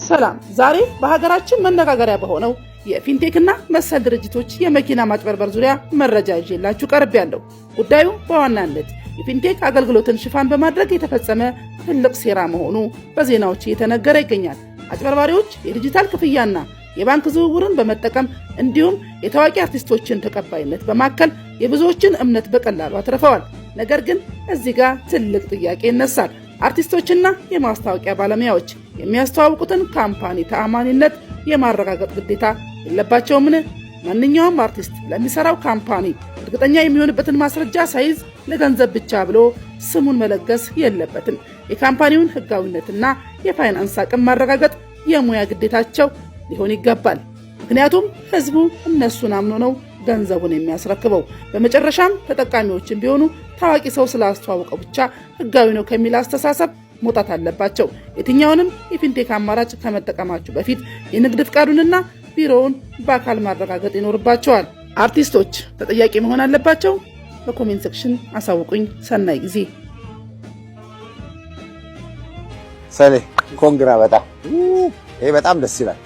ሰላም። ዛሬ በሀገራችን መነጋገሪያ በሆነው የ fintech ና መሰል ድርጅቶች የመኪና ማጭበርበር ዙሪያ መረጃ ይዤላችሁ ቀርቤያለሁ። ጉዳዩ በዋናነት የ fintech አገልግሎትን ሽፋን በማድረግ የተፈጸመ ትልቅ ሴራ መሆኑ በዜናዎች እየተነገረ ይገኛል። አጭበርባሪዎች የዲጂታል ክፍያና የባንክ ዝውውርን በመጠቀም እንዲሁም የታዋቂ አርቲስቶችን ተቀባይነት በማከል የብዙዎችን እምነት በቀላሉ አትርፈዋል። ነገር ግን እዚህ ጋር ትልቅ ጥያቄ ይነሳል። አርቲስቶችና የማስታወቂያ ባለሙያዎች የሚያስተዋውቁትን company ተአማኒነት የማረጋገጥ ግዴታ የለባቸውምን? ማንኛውም አርቲስት ለሚሰራው company እርግጠኛ የሚሆንበትን ማስረጃ ሳይዝ ለገንዘብ ብቻ ብሎ ስሙን መለገስ የለበትም። የ company ውን ሕጋዊነትና የፋይናንስ አቅም ማረጋገጥ የሙያ ግዴታቸው ሊሆን ይገባል። ምክንያቱም ሕዝቡ እነሱን አምኖ ነው ገንዘቡን የሚያስረክበው። በመጨረሻም ተጠቃሚዎችን ቢሆኑ ታዋቂ ሰው ስላስተዋወቀው ብቻ ሕጋዊ ነው ከሚል አስተሳሰብ መውጣት አለባቸው። የትኛውንም የ fintech አማራጭ ከመጠቀማችሁ በፊት የንግድ ፍቃዱንና ቢሮውን በአካል ማረጋገጥ ይኖርባቸዋል። አርቲስቶች ተጠያቂ መሆን አለባቸው? በ comment section አሳውቁኝ። ሰናይ ጊዜ። ሰሌ congra፣ በጣም ይሄ በጣም ደስ ይላል።